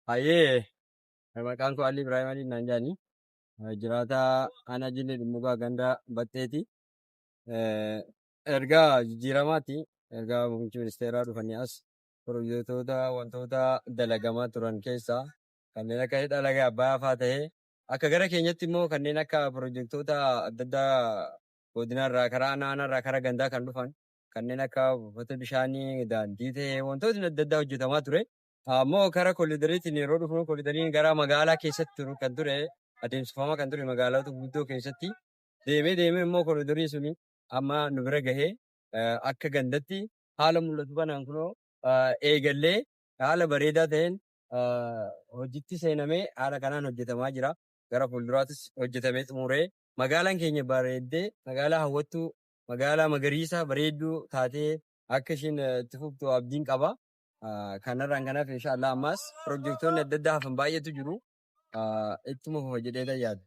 Hayyee, maqaan koo Alii Ibrahim Alii naan jedhani. Jiraataa aanaa Jillee Dhummugaa ganda Baxxeeti. Erga jijjiiramaati, erga muummichi ministeeraa dhufanii as pirojektoota wantoota dalagamaa turan keessaa kanneen akka hidha laga Abbayyaa fa'aa ta'ee, akka gara keenyatti immoo kanneen akka pirojektoota adda addaa godinarraa karaa aanaa karaa gandaa kan dhufan kanneen akka buufata bishaanii, daandii ta'ee, wantootni adda addaa hojjetamaa ture. Ammoo karaa koolidariitiin yeroo dhufnu, koolidariin gara magaalaa keessatti kan ture, adeemsifamaa kan ture magaalota guddoo keessatti, deemee deemee immoo koolidariin suni amma nu bira gahee akka gandatti haala mul'atu kanaan kunoo eegallee haala bareedaa ta'een hojiitti seenamee haala kanaan hojjetamaa jira. Gara fuulduraattis hojjetamee xumuree magaalaan keenya bareeddee, magaalaa hawwattuu, magaalaa magariisa bareedduu taatee akka ishiin itti fuftu abdiin qaba. Kanarraan kanaaf inshaallah ammaas pirojektoonni adda addaa hafan baay'eetu jiru. Ittuma fufa jedhee yaada.